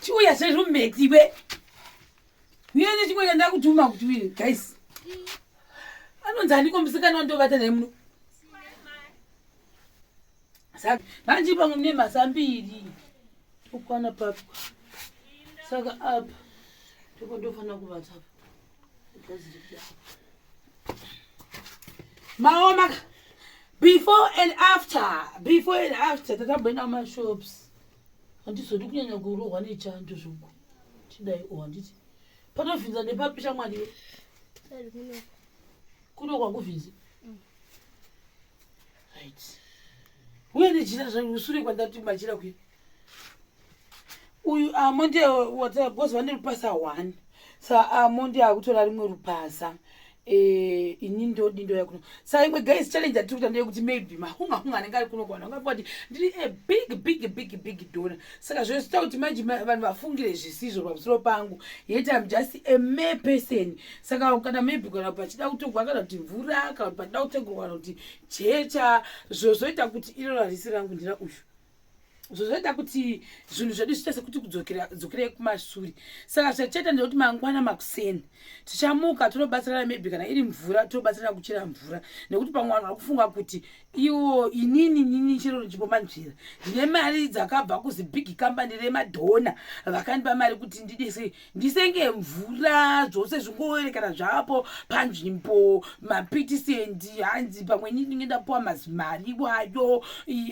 Chiuya zveroommate iwe. Uye nechimwe chandakutuma kuti uye guys. Anonzi aniko musikana wandovata naye muno? Saka manje pamwe mune mhasa mbiri. Tokwana papi. Saka apa ndipo ndofanira kuvata apa. Maoma before and after, before and after tatamboenda kumashops. Handizodi kunyanya kurohwa nechando zvoku. Chidai o handiti. Panovhinza nepapi shamwari iwe? Kuno kwakuvhinzi. Right. Uye nejira zvangu sure kwandati machira kuya. Uyu amo ndiye wata because vane rupasa one. Sa amo ndiye akutora rimwe rupasa. Eh, ini ndodi ndoya kuno. Sa imwe guys challenge yatiri kuita ndeyekuti maybe mahunga hunga anenge ari kuno kuvanhu vangafunga kuti ndiri a big big big big donor. Saka zvinoita kuti manje vanhu vafungire zvisizvo pamusoro pangu. Yet I'm just a mere person. Saka kana maybe kana pachida kutogwa kana kuti mvura kana pachida kutegurwa kana kuti jecha zvozoita kuti iro rarisi rangu ndira uyu. Zvozoita kuti zvinhu zvedu zviite sekuti kudzokera dzokerei kumashure. Saka zvatichaita ndekuti mangwana makuseni tichamuka tonobatsirana maybe kana iri mvura tobatsirana kuchera mvura nekuti pamwe vanhu vari kufunga kuti iwo inini nini chero chipo manzvira ndine mari dzakabva kuzibig company remadhona vakandipa mari kuti ndidise ndisenge mvura zvose zvingoerekana zvapo panzvimbo mapitisendi hanzi pamwe ini ndinge ndapuwa mazimari iwayo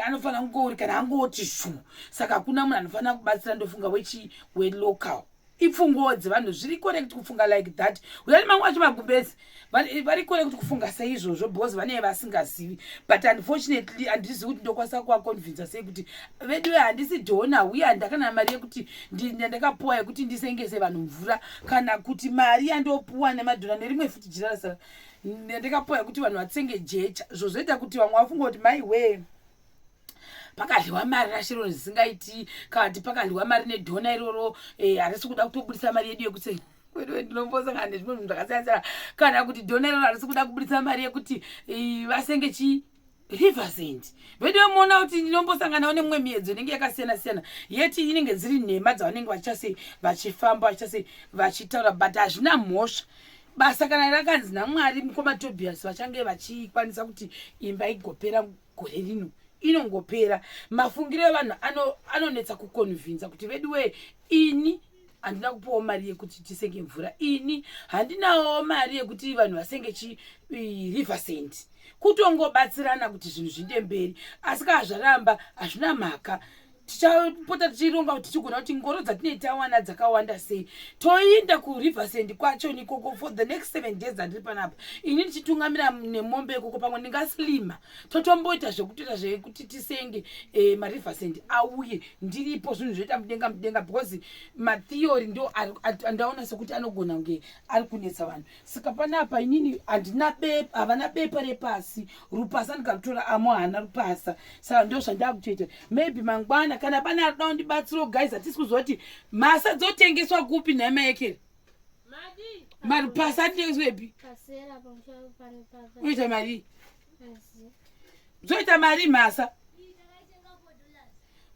anofanira kungoerekana angoti zhu saka hakuna munhu anofanira kubatsira ndofunga wechi welocal ipfunguwo dzevanhu zviri correct kufunga like that uyani mamwe acho magumbezi vari correct kufunga seizvozvo because vanee vasingazivi but unfortunately handizivi kuti ndokwanisa kuvaconvinsa sei kuti veduwe handisi dhona uye handakana mari yekuti ndakapuwa yekuti ndisengese vanhu mvura kana kuti mari yandopuwa nemadhona nerimwe futi jira rasara ndakapuwa yekuti vanhu vatsenge jecha zvozoita kuti vamwe vafunga kuti mai wee pakadyiwa mari raSharon zvisingaiti kana kuti pakadyiwa mari nedhona iroro eh, harisi kuda kutobudisa mari yedu yekuti weduwe ndinombosangana nezvimwe zvinhu zvakasiyana siyana kana kuti dhona iroro harisi kuda kubudisa mari yekuti eh, vasenge chii riversend veduwe moona kuti ndinombosanganawo nemumwe miedzo inenge yakasiyana siyana yeti inenge dziri nhema dzavanenge vachiita sei vachifamba vachiita sei vachitaura but hazvina mhosva basa kana rakanzi namwari mukoma tobias vachange vachikwanisa kuti imba igopera gore rino inongopera mafungiro evanhu anonetsa ano kukonvinza kuti veduwee ini handina kupiwawo mari yekuti tisenge mvura ini handinawo mari yekuti vanhu vasenge chi river sand kutongobatsirana kuti zvinhu zviinde mberi asi kana zvaramba hazvina mhaka tichapota tichironga kuti tichigona kuti ngoro dzatinei tawana dzakawanda sei toinda kuriversend kwacho nikoko for the next 7 days dzandiri panapa ini ndichitungamira nemombe ikoko pamwe ndingaslima totomboita zvekutoita zvekuti tisenge eh, mariversend auye ndiripo zvinhu zvoita mudenga mudenga because matheory ndo andaona sekuti anogona kunge ari kunetsa vanhu saka panapa inini handina bepa havana bepa repasi rupasa ndikarutora amo haana rupasa saka ndo zvandakutoita maybe mangwana kana pane arikuda kundibatsirawo guys hatisi kuziva kuti mhasa dzotengeswa kupi nhai maekere marupasa atitengeswepi unoita marii dzoita mari mhasa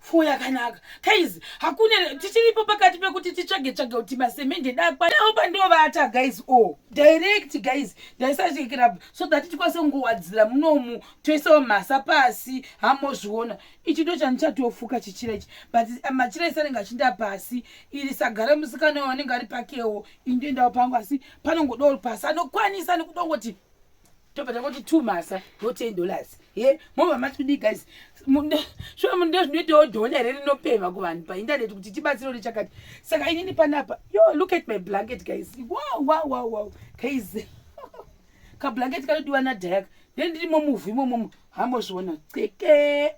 Fuwo yakanaka guys, hakuna tichiripo pakati pekuti titsvage tsvage kuti masemende dakwa nawo pandovata guys. Oh direct guys, ndaisachekera so that tikwanise kungowadzira munomu toisawo mhasa pasi hamozviona. Ichi ndo chandichatofuka chichira ichi, but machira ese anenge achinda pasi. Iri sagara musikana wanenge ari pakewo, ini ndoendawo pangu, asi panongodawo pasi anokwanisa nekudongoti tobva tangoti two masa no $10 ye mobva mati kudii guys shuwa munhu ndozvinoitawo dhona here rinopemha kuvanhu paintaneti kuti tibatsire nechakati saka inini panapa yo look at my blanket guys wow wow wow wow guys kablanket kanodiwa nadhayaka then ndirimo muvhu imomomo hambozviona ceke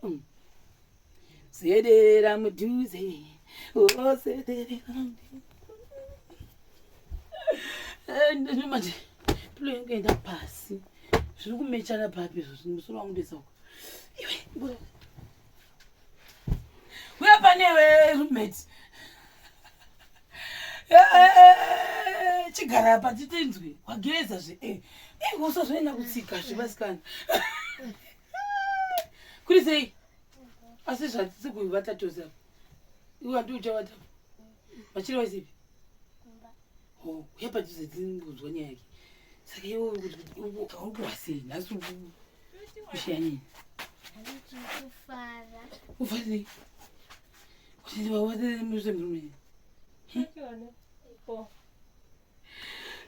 Sedera mudhuze oh sedera mudhuze manje pilo yangu enda pasi zviri kumechana papi izvozvi musoro wangu ndoisa uko iwe uya panewe roommate chigara apa titinzwe wageza zve eh, eh usazoenda kutsika zve vasikana kuri sei asi zvatisi kuvata tose apa. Iwe handi uchavata. Vachiri vasipi? Oh, uya padhuze tingonzwa nyaya yake. Saka iwe uri kuti uri kuwa sei? Nhasi uri kushiya nini? Kufara. Kufara sei? Kuti wawate murume murume.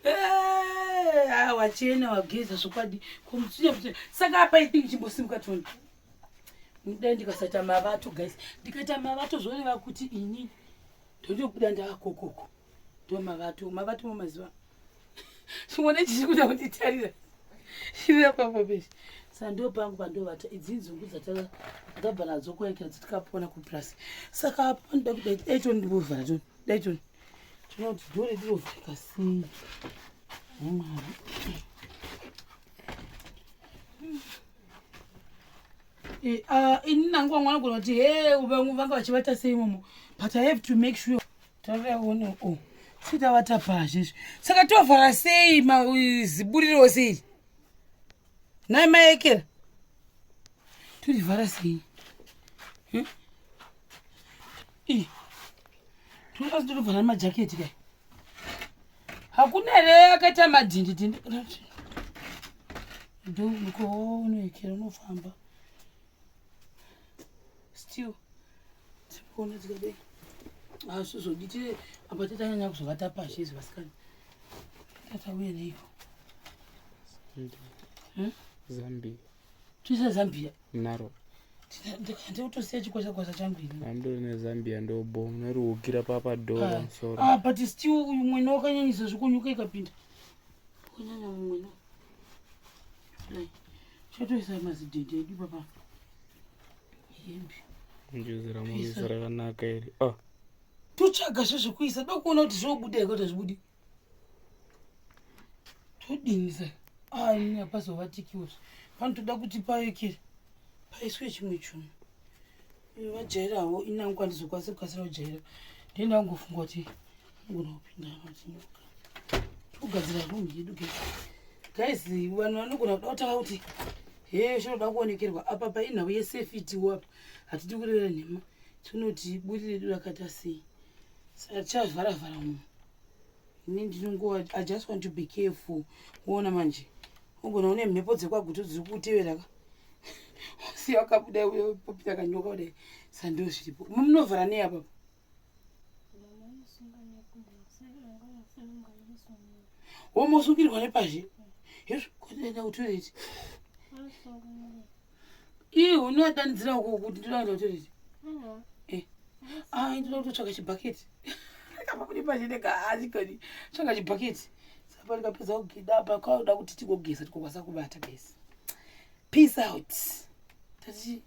Eh, ah, wachena wageza zvokwadi komutsinya saka apa ithing chimbosimuka toni dai ndikasaita mavato guys ndikaita mavato zvoreva kuti ini ndotobuda ndavakokoko ndo mavato mavato mumaziva chimone chichiri kuda kunditarira chirira papo peshe sa ndo pangu pandovata idzi inzungu dzatabva nadzo kwaikira dzitikapona kupurasi saka apo panoda kudai dai toni ndivovhara toni dai toni tinoti dhori rirovhurika sei nemwari eh, ah, ini nangu vamwe vanogona kuti he vamwe vanga vachivata sei imomo but i have to make sure tariaone o oh, sitavata pazhe izvi saka tovhara sei ziburiro sei nhai maekera torivhara sei hm? Toda totovhara nemajaketi kai. Hakuna here akaita madhindi dhindi. Ndiko unoekera unofamba. Still. Tikuona tikadai. Azvizodi tiri apa titanyanya kuzovata pashi izvi vasikana. Tatauya neiko. Hmm? Zambia. Tuisa Zambia. Naro. Ndikutosiya chikwasha kwasha changu ini. Andori neZambia ndobo unoriukira papa door Ah. pamusoro. Ah, but still uyu mwene wakanyanyisa zvekunyuka ikapinda. Wakanyanya mumwene. Dai. Chatoisa mazidhende edu papa. Hembe. Njuzi ramuisa rakanaka iri. Ah. Totsvaga zvezvekuisa dokuona kuti zvobuda here kuti hazvibudi. Todini saka? Ah, ini hapazovatikiwo. Panotoda kuti paekere. Paiswe chimwe chinhu. Vajairawo ini hangu handizokwanisi kukasira kujaira. Ndiye ndangofunga kuti anogona kupinda machinyoka. Togadzira room yedu guys. Guys, vanhu vanogona kuda kutanga kuti hee zvinoda kuonekerwa apa painhau yesafety wo apa. Hatidi kureva nhema. Tinoti buri redu rakaita sei. Saka tichavhara vhara munhu. Ini ndinongova I just want to be careful. Uona manje. Ugona une mhepo dzekwagutu dziri kutevera ka. Usiya wakabuda uyo popita kanyoka kudai. Sando zviripo. Munovhara nei apa? Womosungirwa nepazhe. Hezvo kuenda kutoilet. Ii unoadanidzira uko kuti ndinoenda kutoilet. Eh. Ah, ndinoda kutotsvaka chibhaketi. Kapa kune pazhe ndega asikoni. Tsvaka chibhaketi. Saka ndikapedza kugida apa kwakuda kuti tigogeza tigokwanisa kubata guys. Peace out. Tati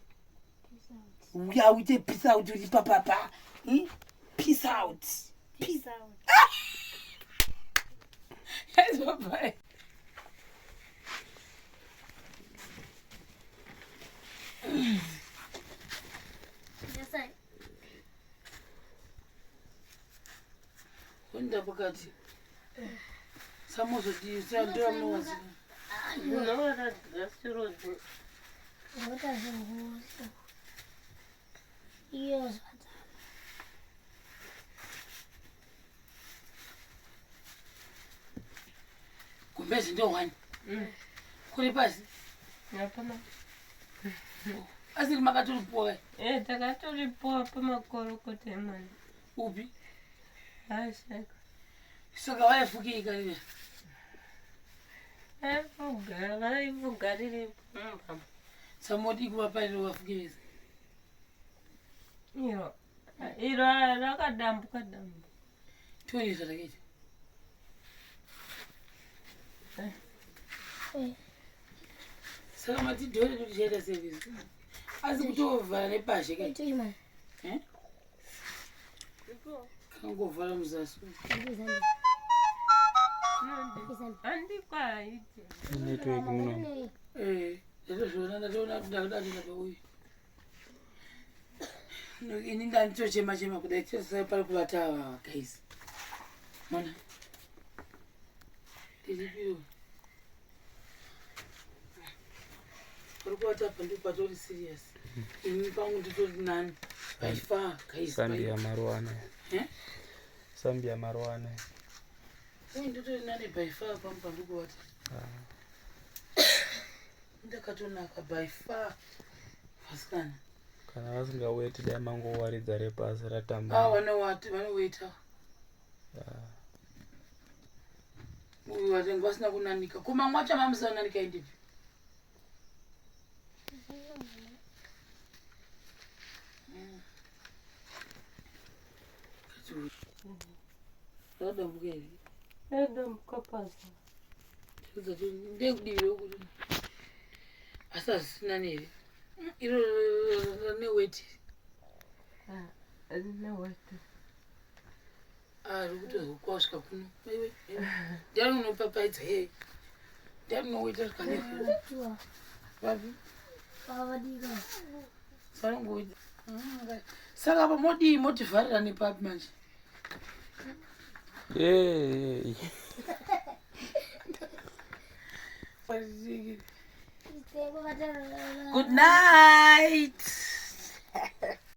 uya uite peace out uri papapa. Hmm? Peace out. Peace out. Guys, bye bye. Yes, I. Kuenda pakati. Samozodii sandoamuwazi. Iyo zvadza. Gumbezi ndo one. Kuri pasi. Hapana. Asi makatoripuwa kai. Eh, takatoripuwa pamakorokota emwana. Upi? Ashaka. Saka vaifukei karira. Vaifuga, vaifuga riri mumba. Samodi kuvaparira vafuke vese. Iro, iro rakadambuka dambuka. Tione zvatakaita. Saka matidhore tichaita service. Asi kutovhara nepashe kai. Ito man. Eh? Kangovhara muzasi. Handikwaiti. Network muno. Eh, ndatozviona ndatoona kuti ndakuda kuenda pauyu. Ini ndanditochema chema kudai tisai pari kuvata ava guys. Mona. Ndiripiwo. Pari kuvata apa ndipo patori serious. Ini pangu nditori nani. By far, guys. Zambia maruwana. Eh? Zambia maruwana. Ini nditori nani by far pangu pandiri kuvata. Ndakatonaka by far. Vasikana. Kana vasingaweti dai mangowaridza repasi ratamba. Ah, vanowati vanoweta. Uyu vatengi vasina kunanika. Ko mamwe acho mamusina kunanika indipi? Rakadambuka here? Radambuka pasi. Ndekudii rokuti asi hazvisina nere iro rine weti. Rine weti. Ari kutozokwa kusvika kuno. Iwe, iwe. Ndiani unopapaidza yeye? Ndiani unoweta svika nefu? Vapi? Sarangoita. Saka apa modii motivharira nepapi manje? Hey. Good night.